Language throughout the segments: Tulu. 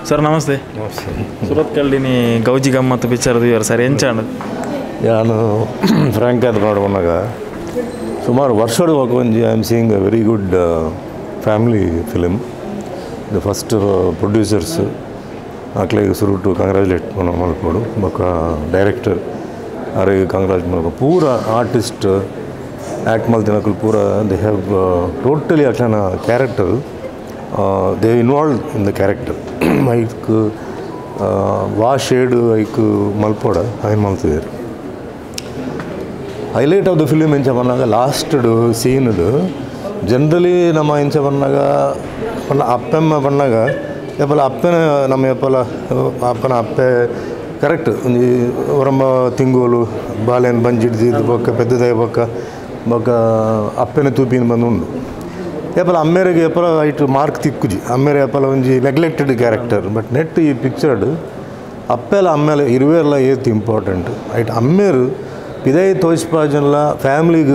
ಸರ್ ನಮಸ್ತೆ. ನಮಸ್ತೆ. ಸುರತ್ಕಲ್ಡಿನಿ ಗೌಜಿ ಗಮ್ಮತ್ತು ಪಿಕ್ಚರ್ ಇವರು ಸರ್ ಎಂಚಾಂಡ್? ನಾನು ಫ್ರ್ಯಾಂಕ್ ಆದ ಮಾಡುವಾಗ ಸುಮಾರು ವರ್ಷದ ಒಂಜಿ I am seeing a very good family film. The first producers ಅಕ್ಲೆಗ್ ಸುರುಟು ಕಂಗ್ರ್ಯಾಚುಲೇಟ್ ಮಲ್ಪೊಡು, ಬೊಕ್ಕ ಡೈರೆಕ್ಟರ್ ಅರೆಗ್ ಕಂಗ್ರ್ಯಾಚುಲೇಟ್ ಮಲ್ಪೊಡು. ಪೂರ ಆರ್ಟಿಸ್ಟ್ ಆ್ಯಕ್ಟ್ ಮಲ್ತಿನಕುಲು ಪೂರ they have totally ಅಕ್ಲೆನ character they involve in the character. ಐಕ್ ವಾ ಶೇಡ್ ಐಕ್ ಮಲ್ಪೊಡ ಐನ್ ಮಲ್ತಿದ್ದೇರು. ಹೈಲೈಟ್ ಆಫ್ the film ಎಂಚ ಪನ್ನಗ ಲಾಸ್ಟ್ಡ್ ಸೀನ್ಡ್ ಜನರಲಿ ನಮ್ಮ ಎಂಚ ಪನ್ನಗ ಪನ್ನ ಅಪ್ಪೆಮ್ಮ ಪನ್ನಗ ಏಪಲ ಅಪ್ಪನ ನಮ್ಮ ಏಪಲ ಅಪ್ಪನ ಅಪ್ಪೆ ಕರೆಕ್ಟ್ ಒಂಜಿ ಒರಂಬ ತಿಂಗೋಲು ಬಾಲೆನ್ ಬಂಜಿಡ್ದು ಬೊಕ್ಕ ಪೆದ್ದದಾಯ ಬೊಕ್ಕ ಬೊಕ್ಕ ಅಪ್ಪೆನ ತೂಪಿನ ಬಂದು ಉಂಡು. ಏಪಲ ಅಮ್ಮೇರಿಗೆ ಏಪಲ ಐಟ್ ಮಾರ್ಕ್ ತಿಕ್ಕುಜಿ, ಅಮ್ಮೇರೆ ಏಪಲ ಒಂಜಿ ನೆಗ್ಲೆಕ್ಟೆಡ್ ಕ್ಯಾರೆಕ್ಟರ್. ಬಟ್ ನೆಟ್ ಈ ಪಿಕ್ಚರ್ಡ್ ಅಪ್ಪೆಲ ಅಮ್ಮೇಲೆ ಇರುವೆರ್ಲ ಏತ್ ಇಂಪಾರ್ಟೆಂಟ್. ಐಟ್ ಅಮ್ಮೇರು ಪಿದೈ ತೋಜ್ಪಾಜನ್ಲ ಫ್ಯಾಮ್ಲಿಗ್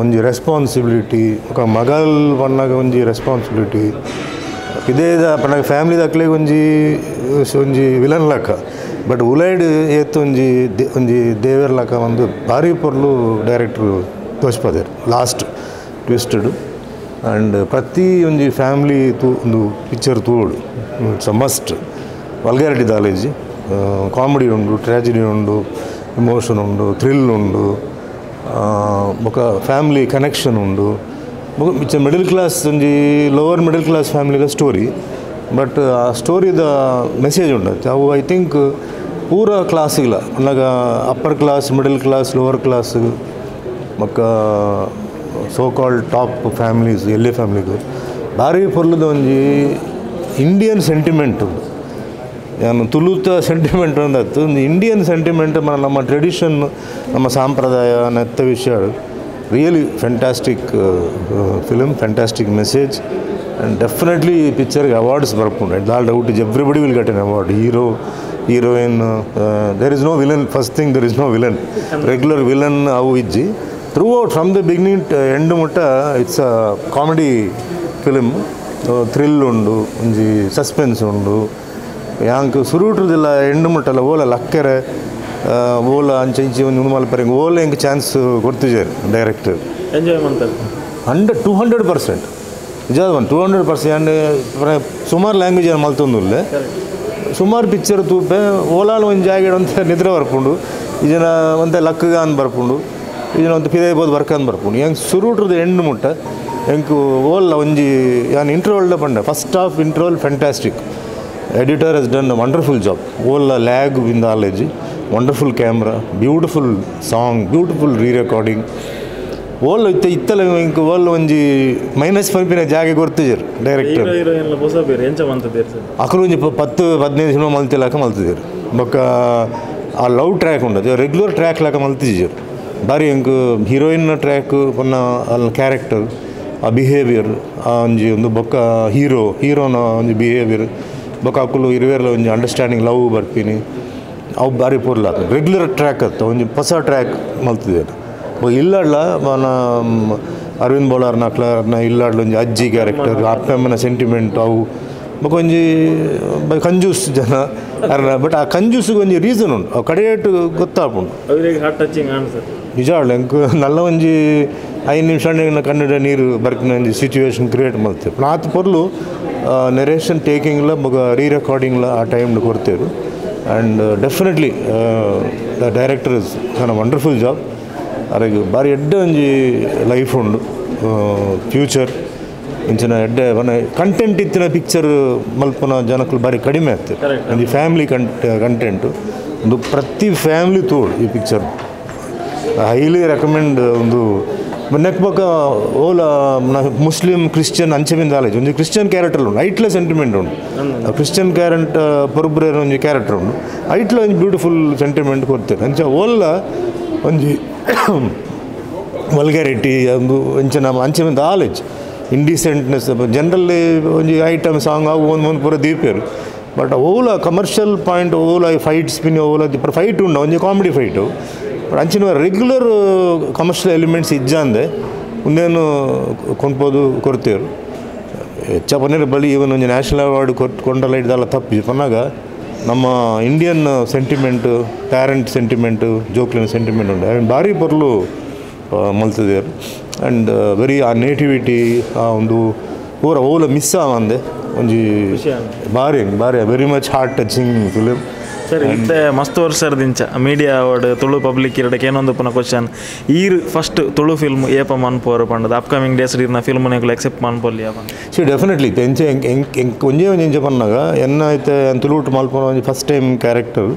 ಒಂಜಿ ರೆಸ್ಪಾನ್ಸಿಬಿಲಿಟಿ, ఒక ಮಗಲ್ ಪನ್ನಾಗ ಒಂಜಿ ರೆಸ್ಪಾನ್ಸಿಬಿಲಿಟಿ ಪಿದೈದ ಪನ್ನಾಗ ಫ್ಯಾಮ್ಲಿದ ಅಕ್ಲೆಗ್ ಒಂಜಿ ಒಂಜಿ ವಿಲನ್ ಲಕ್ಕ. ಬಟ್ ಉಲೈಡ್ ಏತ್ ಒಂಜಿ ಒಂಜಿ ದೇವೆರ್ ಲಕ್ಕ ಒಂದು ಭಾರಿ ಪೊರ್ಲು ಡೈರೆಕ್ಟ್ರು ತೋಜ್ಪಾದೆರ್ ಲಾಸ್ಟ್ ಟ್ವಿಸ್ಟೆಡ್. ಆ್ಯಂಡ್ ಪ್ರತಿ ಒಂಜಿ ಫ್ಯಾಮ್ಲಿ ತೂ ಒಂದು ಪಿಕ್ಚರ್ ತೂವೊಡು, it's a must. Vulgarity ದಾಲೇಜಿ comedy ಉಂಡು, ಟ್ರ್ಯಾಜಿಡಿ ಉಂಡು, ಇಮೋಷನ್ ಉಂಡು, ಥ್ರಿಲ್ ಉಂಡು, ಬೊಕ ಫ್ಯಾಮ್ಲಿ ಕನೆಕ್ಷನ್ ಉಂಡು. ಬೊಕ it's middle class ಒಂಜಿ ಲೋವರ್ ಮಿಡಲ್ ಕ್ಲಾಸ್ ಫ್ಯಾಮ್ಲಿದ ಸ್ಟೋರಿ. ಬಟ್ ಆ ಸ್ಟೋರಿದ ಮೆಸೇಜ್ ಉಂಡು ಅವು I think ಪೂರ ಕ್ಲಾಸಿಗ್ಲ ಪನ್ನಗ upper class, middle class, lower class ಬೊಕ್ಕ ಸೋ ಕಾಲ್ಡ್ ಟಾಪ್ ಫ್ಯಾಮ್ಲೀಸ್ ಎಲ್ಲೇ ಫ್ಯಾಮ್ಲಿಗೂ ಭಾರಿ ಪೊರ್ಲುದ ಒಂಜಿ ಇಂಡಿಯನ್ ಸೆಂಟಿಮೆಂಟ್ ಉಂಡು. ನಾನು ತುಳುತ ಸೆಂಟಿಮೆಂಟ್ ಒಂದತ್ತು ಒಂದು ಇಂಡಿಯನ್ ಸೆಂಟಿಮೆಂಟ್, ನಮ್ಮ ಟ್ರೆಡಿಷನ್, ನಮ್ಮ ಸಾಂಪ್ರದಾಯ ನೆತ್ತ ವಿಷಯ. Really fantastic film, fantastic message. And definitely ಈ ಪಿಕ್ಚರ್ಗೆ ಅವಾರ್ಡ್ಸ್ ಬರ್ಪುಂಡು, dal doubt is everybody will get an award. Hero, heroine, there is no villain. First thing there is no villain, regular villain ಅವು ಇಜ್ಜಿ. Throughout from the beginning end ಮುಟ್ಟ it's a comedy film. Thrill ಉಂಡು, ಒಂಜಿ ಸಸ್ಪೆನ್ಸ್ ಉಂಡು. ಯಾಂಕ್ ಸುರುಟ್ರದಿಲ್ಲ ಎಂಡು ಮುಟ್ಟಲ್ಲ ಓಲ ಲಕ್ಕರೆ ಓಲ ಅಂಚೆ ಇಂಚೆ ಒಂದು ಮಲ್ಪರೆ ಓಲ ಎಂಕ್ ಚಾನ್ಸ್ ಕೊಡ್ತಿದ್ದಾರೆ ಡೈರೆಕ್ಟರ್. ಎಂಜಾಯ್ ಮಾಡ್ತಾರೆ 100 200% ನಿಜ 200%. ಸುಮಾರು ಲ್ಯಾಂಗ್ವೇಜ್ ಮಲ್ತೊಂದುಲ್ಲೆ ಸುಮಾರು ಪಿಕ್ಚರ್ ತೂಪೆ ಓಲಾಲ್ ಒಂಜಿ ಜಾಗೆಡ್ ಒಂತೆ ನಿದ್ರೆ ಬರ್ಪುಂಡು, ಈ ಜನ ಒಂತೆ ಲಕ್ಕಗಾನ್ ಬರ್ಪುಂಡು, ಈ ಜನ ಒಂತೆ ಪಿದೈ ಬೋದು ಬರ್ಕಂದು ಬರ್ಪುಂಡು. ಎಂಕ್ ಸುರುಟ್ರದ ಎಂಡು ಮುಟ್ಟ ಎಂಕ್ ಓಲ್ಲ ಒಂಜಿ ಯಾನ್ ಇಂಟರ್ವಲ್ಡ ಪಂಡೆ first half interval fantastic. Editor has done a wonderful job. ಓಲ್ಲ lag in knowledge, wonderful camera, beautiful song, beautiful re recording. ಓಲ್ ಇತ್ತ ಇತ್ತಲ ಇಂಕ್ ಓಲ್ ಒಂಜಿ ಮೈನಸ್ ಪಂಪಿನ ಜಾಗೆ ಗೊತ್ತಿಜರ್ ಡೈರೆಕ್ಟರ್. ಅಕಲು ಒಂಜಿ 10 15 ಸಿನಿಮಾ ಮಲ್ತಿಲಾಕ ಮಲ್ತಿದ್ದೀರು. ಬೊಕ್ಕ ಆ ಲವ್ ಟ್ರ್ಯಾಕ್ ಉಂಡು, ರೆಗ್ಯುಲರ್ ಟ್ರ್ಯಾಕ್ ಲಾಕ ಮಲ್ತಿದ್ದೀರು. ಬಾರಿ ಎಂಕ್ ಹೀರೋಯಿನ್ ಟ್ರ್ಯಾಕ್ ಪನ್ನ ಅಲ್ಲ ಕ್ಯಾರೆಕ್ಟರ್, ಆ ಬಿಹೇವಿಯರ್, ಆ ಒಂಜಿ ಒಂದು ಬೊಕ್ಕ ಹೀರೋ ಹೀರೋನ ಒಂಜಿ ಬಿಹೇವಿಯರ್, ಬೊಕ್ಕ ಅಕುಲು ಇರುವೆರ್ಲ ಒಂಜಿ ಅಂಡರ್ಸ್ಟ್ಯಾಂಡಿಂಗ್ ಲವ್ ಬರ್ಪಿನಿ ಅವು ಭಾರಿ ಪೊರ್ಲು ಆತು. ರೆಗ್ಯುಲರ್ ಟ್ರ್ಯಾಕ್ ಅತ್ತ ಒಂಜಿ ಹೊಸ ಟ್ರ್ಯಾಕ್ ಮಲ್ತಿದ್ದಾರೆ. ಇಲ್ಲಾಡ್ಲ ಮನ ಅರವಿಂದ್ ಬೋಳಾರ್ನ ಅಕ್ಲಾರ್ನ ಇಲ್ಲಾಡ್ಲ ಒಂಜಿ ಅಜ್ಜಿ ಕ್ಯಾರೆಕ್ಟರ್, ಅಪ್ಪಮ್ಮನ ಸೆಂಟಿಮೆಂಟ್ ಅವು ಬೊಕ್ಕ ಒಂಜಿ ಕಂಜೂಸ್ ಜನ ಅರ್ನ. ಬಟ್ ಆ ಕಂಜೂಸಿಗೆ ಒಂಜಿ ರೀಸನ್ ಉಂಟು, ಅವು ಕಡೆಯೇಟು ಗೊತ್ತಾಪುಂಡು. ಹಾರ್ಟ್ ಟಚಿಂಗ್ ಆನ್ಸರ್ ನಿಜ ಎಂಕ್ ನಲ್ಲ ಒಂಜಿ 5 ನಿಮಿಷ ಕನ್ನಡ ನೀರು ಬರ್ಕಿನ ಒಂಜಿ ಸಿಚುವೇಶನ್ ಕ್ರಿಯೇಟ್ ಮಲ್ತೇವೆ. ಆತ ಪೊರ್ಲು ನೆರೇಷನ್ ಟೇಕಿಂಗ್ಲ ಬೊಕ ರೀ ರೆಕಾರ್ಡಿಂಗ್ಲ ಆ ಟೈಮ್ಡ್ ಕೊಡ್ತೇವೆ. And definitely the director is done a wonderful job. ಅರೆಗ್ ಭಾರಿ ಎಡ್ಡೆ ಒಂಜಿ ಲೈಫ್ ಉಂಡು, ಫ್ಯೂಚರ್ ಇಂಚಿನ ಎಡ್ಡೆ ಮನೆ ಕಂಟೆಂಟ್ ಇತ್ತಿನ ಪಿಕ್ಚರ್ ಮಲ್ಪುನ ಜನಕ್ಕಲು ಭಾರಿ ಕಡಿಮೆ ಆಗ್ತದೆ. ಒಂಜಿ ಫ್ಯಾಮ್ಲಿ ಕಂಟೆಂಟು ಒಂದು ಪ್ರತಿ ಫ್ಯಾಮ್ಲಿ ತೋಡು ಈ ಪಿಕ್ಚರ್. Highly recommend. ಒಂದು ನೆಕ್ ಬೊಕ್ಕ ಓಲ ಮುಸ್ಲಿಂ ಕ್ರಿಶ್ಚಿಯನ್ ಅಂಚೆ ದಾಲೇಜ್ ಒಂಜಿ ಕ್ರಿಶ್ಚಿಯನ್ ಕ್ಯಾರೆಕ್ಟರ್ ಉಂಡು, ಐಟ್ಲ ಸೆಂಟಿಮೆಂಟ್ ಉಂಡು. ಕ್ರಿಶ್ಚಿಯನ್ ಕ್ಯಾರೆಂಟ್ ಪೊರ್ಬ್ರೇರ್ ಒಂಜಿ ಕ್ಯಾರೆಕ್ಟರ್ ಉಂಡು, ಐಟ್ಲ ಒಂಜಿ ಬ್ಯೂಟಿಫುಲ್ ಸೆಂಟಿಮೆಂಟ್ ಕೊಡ್ತೇವೆ. ಅಂಚ ಓಲ್ಲ ಒಂಜಿ ವಲ್ಗ್ಯಾರಿಟಿ ಒಂದು ಅಂಚೆ ಅಂಚೆ ದಾಲೇಜ್ ಇಂಡಿಸೆಂಟ್ನೆಸ್ ಜನರಲ್ಲಿ ಒಂಜಿ ಐಟಮ್ ಸಾಂಗ್ ಅವು ಒಂದು ಒಂದು ಪೂರ ದೀಪೇರು. ಬಟ್ ಓಲ ಕಮರ್ಷಿಯಲ್ ಪಾಯಿಂಟ್ ಓಲ ಫೈಟ್ಸ್ ಪಿನ್ ಓಲ ಫೈಟ್ ಉಂಡು ಒಂಜಿ ಕಾಮಿಡಿ ಫೈಟು. ಬಟ್ ಅಂಚಿನ ರೆಗ್ಯುಲರ್ ಕಮರ್ಷಿಯಲ್ ಎಲಿಮೆಂಟ್ಸ್ ಇಜ್ಜಾಂದೆ ಒಂದೇನು ಕೊಂಡ್ಬೋದು ಕೊಡ್ತೇರು. ಹೆಚ್ಚ ಪನ್ನೆರೆ ಬಳಿ ಇವನ್ ಒಂಜಿ ನ್ಯಾಷನಲ್ ಅವಾರ್ಡ್ ಕೊಂಡಲ ಇಡ್ದಲ್ಲ ತಪ್ಪಿ ಪನ್ನಾಗ ನಮ್ಮ ಇಂಡಿಯನ್ ಸೆಂಟಿಮೆಂಟ್ ಪ್ಯಾರೆಂಟ್ ಸೆಂಟಿಮೆಂಟ್ ಜೋಕ್ಲಿನ ಸೆಂಟಿಮೆಂಟ್ ಉಂಡು ಆ್ಯಂಡ್ ಭಾರಿ ಪೊರ್ಲು ಮಲ್ತದೇರು ಆ್ಯಂಡ್ ವೆರಿ ಆ ನೇಟಿವಿಟಿ ಆ ಒಂದು ಪೂರ ಓಲ ಮಿಸ್ ಆವಂದೆ ಒಂಜಿ ಭಾರಿ ಭಾರಿ very much heart touching film. Sir ಇತ್ತೆ ಮಸ್ತ್ ವರ್ಷದಿಂಚ ಮೀಡಿಯಾ ಅವಾರ್ಡ್ ತುಳು ಪಬ್ಲಿಕ್ ಇರಡಕ್ಕೆ ಏನೊಂದು ಪುನಃ ಕ್ವಶನ್ ಈರ್ ಫಸ್ಟ್ ತುಳು ಫಿಲ್ಮ್ ಏಪ ಮನ್ಪೋರು ಪಂಡದ ಅಪ್ಕಮಿಂಗ್ ಡೇಸ್ ಇರ್ನ ಫಿಲ್ಮ್ ನೆಕ್ಲು ಎಕ್ಸೆಪ್ಟ್ ಮನ್ಪೊಲಿ ಸಿ ಡೆಫಿನೆಟ್ಲಿ ಎಂಚೆ ಒಂಜೇ ಒಂಜಿ ಎಂಚೆ ಪನ್ನಾಗ ಎನ್ನ ಐತೆ ತುಳುಟು ಮಲ್ಪುನ ಒಂಜಿ ಫಸ್ಟ್ ಟೈಮ್ ಕ್ಯಾರೆಕ್ಟರ್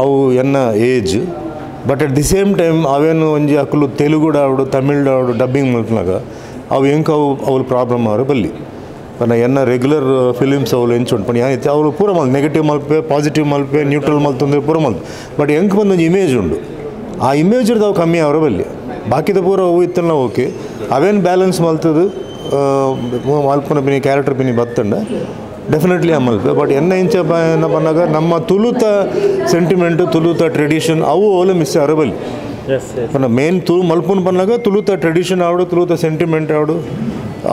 ಅವು ಎನ್ನ age but at the same time ಅವೇನು ಒಂಜಿ ಅಕುಲು ತೆಲುಗುಡು ಆವಡು ತಮಿಳು ಆವಡು ಡಬ್ಬಿಂಗ್ ಮಲ್ಪನಾಗ ಅವು ಎಂಕ್ ಅವು ಅವ್ಲು ಪ್ರಾಬ್ಲಮ್ ಆರು ಬಲ್ಲಿ ಪಂಡ ಎನ್ನ ರೆಗ್ಯುಲರ್ ಫಿಲಿಮ್ಸ್ ಅವ್ಲು ಎಂಚ ಉಂಟು ಪಂಡ ಯಾನ್ ಅವ್ಲು ಪೂರ ಮಲ್ ನೆಗೆಟಿವ್ ಮಲ್ಪೆ ಪಾಸಿಟಿವ್ ಮಲ್ಪೆ ನ್ಯೂಟ್ರಲ್ ಮಲ್ತಂದ್ರೆ ಪೂರ ಮಲ್ತು ಬಟ್ ಎಂಕ್ ಬಂದೊಂಜಿ ಇಮೇಜ್ ಉಂಡು ಆ ಇಮೇಜ್ ಅವು ಕಮ್ಮಿ ಅವರ ಬಲ್ಲಿ ಬಾಕಿದ ಪೂರ ಅವು ಇತ್ತಲ್ಲ ಓಕೆ ಅವೇನು ಬ್ಯಾಲೆನ್ಸ್ ಮಲ್ತದು ಮಲ್ಪನ ಪಿನಿ ಕ್ಯಾರೆಕ್ಟರ್ ಪಿನಿ ಬತ್ತಂಡ ಡೆಫಿನೆಟ್ಲಿ ಆ ಮಲ್ಪೆ ಬಟ್ ಎನ್ನ ಇಂಚ ಏನ ಪನ್ನಾಗ ನಮ್ಮ ತುಳುತ ಸೆಂಟಿಮೆಂಟು ತುಳುತ ಟ್ರೆಡಿಷನ್ ಅವು ಓಲೆ ಮಿಸ್ ಆರ ಬಲ್ಲಿ ಪಂಡ ಮೇನ್ ತುಳು ಮಲ್ಪುನ ಪನ್ನಾಗ ತುಳುತ ಟ್ರೆಡಿಷನ್ ಆವಡು ತುಳುತ ಸೆಂಟಿಮೆಂಟ್ ಆವಡು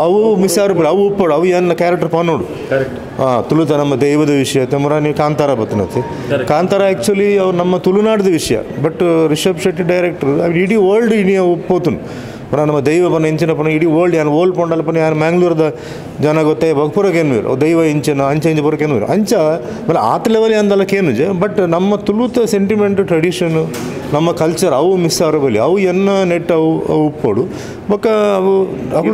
ಅವು ಮಿಸ್ ಆರು ಅವು ಉಪ್ಪಡು ಅವು ಎನ್ನ ಕ್ಯಾರೆಕ್ಟರ್ ಪನ್ನೋಡು ಹಾಂ ತುಳುತ ನಮ್ಮ ದೈವದ ವಿಷಯ ತಮರ ನೀವು ಕಾಂತಾರ ಬತ್ತನತಿ ಕಾಂತಾರ ಆ್ಯಕ್ಚುಲಿ ಅವು ನಮ್ಮ ತುಳುನಾಡದ ವಿಷಯ ಬಟ್ ರಿಷಬ್ ಶೆಟ್ಟಿ ಡೈರೆಕ್ಟರ್ ಅವು ಇಡೀ ವರ್ಲ್ಡ್ ಇಡೀ ಒಪ್ಪೋತುನು ಪುನಃ ನಮ್ಮ ದೈವ ಪನ ಇಂಚಿನ ಪನ ಇಡೀ ವರ್ಲ್ಡ್ ಯಾನು ಓಲ್ಡ್ ಪೊಂಡಲ್ ಪನ ಯಾನು ಮ್ಯಾಂಗ್ಳೂರ್ದ ಜನ ಗೊತ್ತೇ ಬಗ್ಪುರಕ್ಕೇನು ದೈವ ಇಂಚಿನ ಅಂಚ ಇಂಚ ಪುರಕ್ಕೇನು ಅಂಚ ಆಮೇಲೆ ಆತ ಲೆವೆಲ್ ಅಂದಲ್ಲ ಕೇನುಜೆ ಬಟ್ ನಮ್ಮ ತುಳುತ ಸೆಂಟಿಮೆಂಟ್ ಟ್ರೆಡಿಷನ್ ನಮ್ಮ ಕಲ್ಚರ್ ಅವು ಮಿಸ್ ಆರಬಲ್ಲಿ ಅವು ಎನ್ನ ನೆಟ್ ಅವು ಅವು ಉಪ್ಪೋಡು ಬೊಕ್ಕ ಅವು ಅವು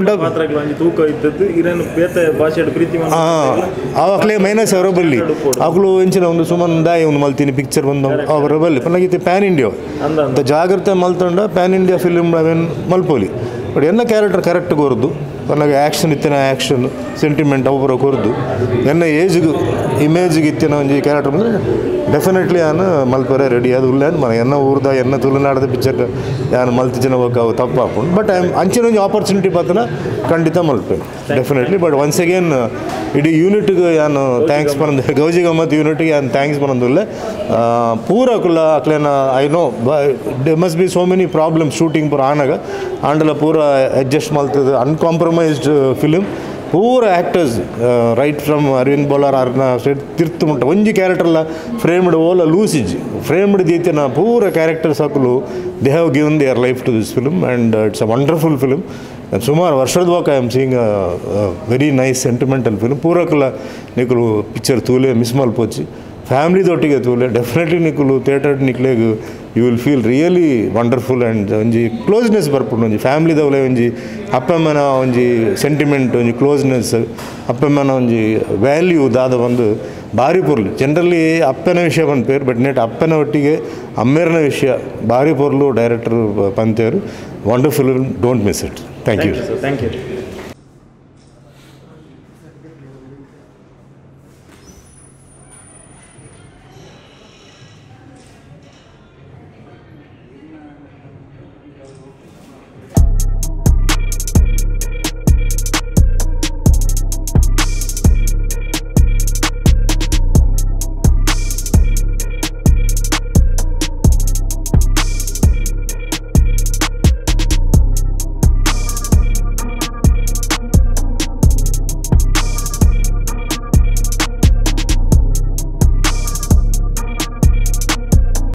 ತೂಕ ಇದ್ದದ್ದು ಇರೇನು ಬೇತೆ ಭಾಷೆ ಪ್ರೀತಿ ಹಾಂ ಅವು ಅಕ್ಲೆ ಮೈನಸ್ ಅವರ ಬಲ್ಲಿ ಅಕ್ಲು ಇಂಚಿನ ಒಂದು ಸುಮನ್ ದಾಯಿ ಒಂದು ಮಲ್ತೀನಿ ಪಿಕ್ಚರ್ ಬಂದು ಅವರ ಬಲ್ಲಿ ಪನ್ನಾಗಿತ್ತು ಪ್ಯಾನ್ ಇಂಡಿಯಾ ಅಂತ ಜಾಗ್ರತೆ ಮಲ್ತಂಡ ಪ್ಯಾನ್ ಇಂಡಿಯಾ ಫಿಲಿಮ್ ಅವೇನು ಮಲ್ಪೋಲಿ ಬಟ್ ಎನ್ನ ಕ್ಯಾರೆಕ್ಟರ್ ಕರೆಕ್ಟ್ ಕೊರದು ಪನ್ನಾಗ ಆ್ಯಕ್ಷನ್ ಇತ್ತಿನ ಆ್ಯಕ್ಷನ್ ಸೆಂಟಿಮೆಂಟ್ ಅವು ಪೂರ ಕೊರದು ಎನ್ನ ಏಜ್ಗೆ ಇಮೇಜ್ಗೆ ಇತ್ತಿನ ಒಂಜಿ ಕ್ಯಾರೆಕ್ಟರ್ ಬಂದರೆ ಡೆಫಿನೆಟ್ಲಿ ಯಾನು ಮಲ್ಪರೆ ರೆಡಿ ಅದು ಉಲ್ಲ ಮನ ಎನ್ನ ಊರ್ದ ಎನ್ನ ತುಳುನಾಡದ ಪಿಕ್ಚರ್ ಯಾನು ಮಲ್ತಿಜಿನ ಹೋಗಿ ಅವು ತಪ್ಪು ಹಾಕೊಂಡು ಬಟ್ I ಅಂಚಿನ ಒಂಜಿ ಆಪರ್ಚುನಿಟಿ ಬತ್ತನ ಖಂಡಿತ ಮಲ್ಪೆ ಡೆಫಿನೆಟ್ಲಿ ಬಟ್ ಒನ್ಸ್ ಅಗೇನ್ ಇಡೀ ಯೂನಿಟ್ಗೆ ಯಾನು thanks ಪನಂದು ಗೌಜಿ ಗಮ್ಮತ್ ಯೂನಿಟ್ಗೆ ಯಾನು thanks ಪನಂದುಲ್ಲ ಪೂರ ಕುಲ್ಲ ಅಕ್ಲೇನ I know they must be so many problem shooting ಪೂರ ಆನಾಗ ಆಂಡಲ ಪೂರ ಅಡ್ಜಸ್ಟ್ ಮಲ್ತದ ಅನ್ಕಾಂಪ್ರಮೈಸ್ಡ್ ಫಿಲಿಮ್ ಪೂರ actors right from Arvind Bolar ಅರ್ನ ತಿರ್ತು ಮುಟ್ಟ ಒಂಜಿ ಕ್ಯಾರೆಕ್ಟರ್ಲ ಫ್ರೇಮ್ಡ್ ಓಲ ಲೂಸ್ ಇಜ್ಜಿ ಫ್ರೇಮ್ಡ್ ದೀತಿನ ಪೂರ ಕ್ಯಾರೆಕ್ಟರ್ಸ್ ಹಾಕಲು they have given their life to this film and it's a wonderful film. ಸುಮಾರು ವರ್ಷದ walk I am seeing very nice sentimental film. ಪೂರಕಲ ನಿಕುಲು ಪಿಕ್ಚರ್ ತೂಲೆ ಮಿಸ್ ಮಲ್ಪೊಚ್ಚಿ ಫ್ಯಾಮ್ಲಿದೊಟ್ಟಿಗೆ ತೂಲೆ ಡೆಫಿನೆಟ್ಲಿ ನಿಕುಲು ಥಿಯೇಟರ್ ನಿಕ್ಲೆಗ್ you will feel really wonderful and ಒಂಜಿ ಕ್ಲೋಸ್ನೆಸ್ ಬರ್ಪುಂಡು ಒಂಜಿ ಫ್ಯಾಮ್ಲಿದವಲೆ ಒಂಜಿ ಅಪ್ಪಮ್ಮನ ಒಂಜಿ ಸೆಂಟಿಮೆಂಟ್ ಒಂಜಿ ಕ್ಲೋಸ್ನೆಸ್ ಅಪ್ಪಮ್ಮನ ಒಂಜಿ ವ್ಯಾಲ್ಯೂ ದಾದ ಒಂದು ಭಾರಿ ಪೊರ್ಲು. ಜನರಲಿ ಅಪ್ಪನ ವಿಷಯ ಪನ್ಪೇರು ಬಟ್ ನೆಟ್ ಅಪ್ಪನ ಒಟ್ಟಿಗೆ ಅಮ್ಮೇರನ ವಿಷಯ ಭಾರಿ ಪೊರ್ಲು director ಪಂತೇರು. Wonderful, don't miss it. Thank you. Thank you.